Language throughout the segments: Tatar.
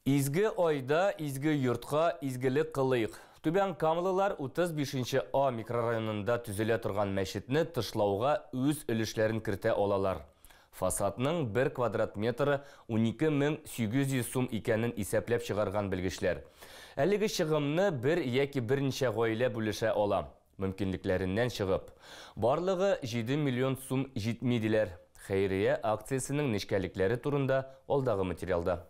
Изге айда изге йортка изгелек кылыйк. Түбән Камалылар 35 А микрорайонында төзелә торган мәчетне тышлауга үз өлешләрен кертә алалар. Фасадның 1 квадрат метры 12 800 сум икәнен исәпләп чыгарган белгечләр. Әлеге чыгымны бер яки берничә гаилә бүлешә ала. Мөмкинлекләреннән чыгып. Барлыгы 7 миллион сум җитми диләр. Хәйрия акциясенең нечкәлекләре турында алдагы материалда.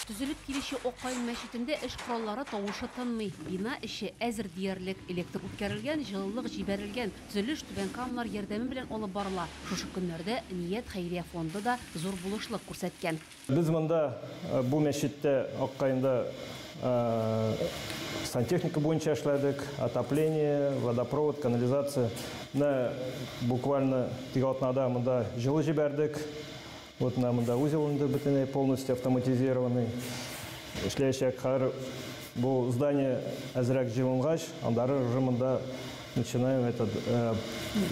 Төзелеп килүче Аккаен мәчетендә эш кораллары тавышы тынмый. Бина эче әзер диярлек. Электр үткәрелгән, җылылык җибәрелгән. Төзелеш Түбән Камалар ярдәме белән алып барыла. Шушы көннәрдә Ният хәйрия фонды да зур булышлык күрсәткән. Без монда бу мәчеттә Аккаенда сантехника буенча эшләдек, отопление, водопровод, канализация. Менә буквально теге атнада монда җылы җибәрдек. Вот менә монда узел инде бөтенләй полностью автоматизированный. Эшләячәк. Хәзер бу здание әзрәк җылынгач, аннары уже монда начинаем этот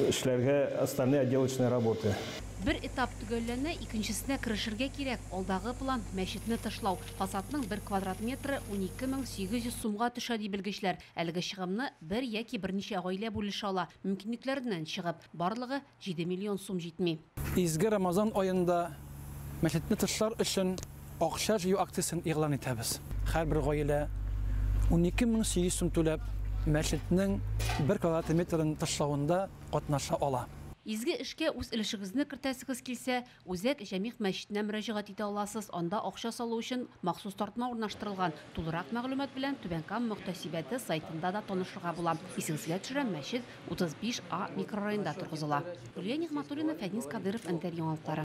эшләргә остальные отделочные работы. Бер этап төгәлләнә, икенчесенә керешергә кирәк. Алдагы план мәчетне тышлау. Фасадның 1 квадрат метры 12 800 сумга төшә ди белгечләр. Әлеге чыгымны бер яки берничә гаилә бүлешә ала. Мөмкинлекләреннән чыгып, барлыгы 7 миллион сум җитми. Изге Рамазан аенда мәчетне тышлар өчен акча җыю акциясен игълан итәбез. Һәрбер гаилә 12 800 сум түләп мәчетнең 1 квадрат метрын тышлавында катнаша ала. Изге эшкә үз өлешегезне кертәсегез килсә, Үзәк Җәмигъ мәчетенә мөрәҗәгать итә аласыз. Анда акча салу өчен махсус тартма урнаштырылган. Тулырак мәгълүмат белән Түбән Кама мөхтәсибәте сайтында да танышырга була. Исегезгә төшерәм, мәчет 35 А микрорайонда торгызыла. Гөлия Нигъмәтуллина, Фәнис Кадыров, НТР яңалыклары.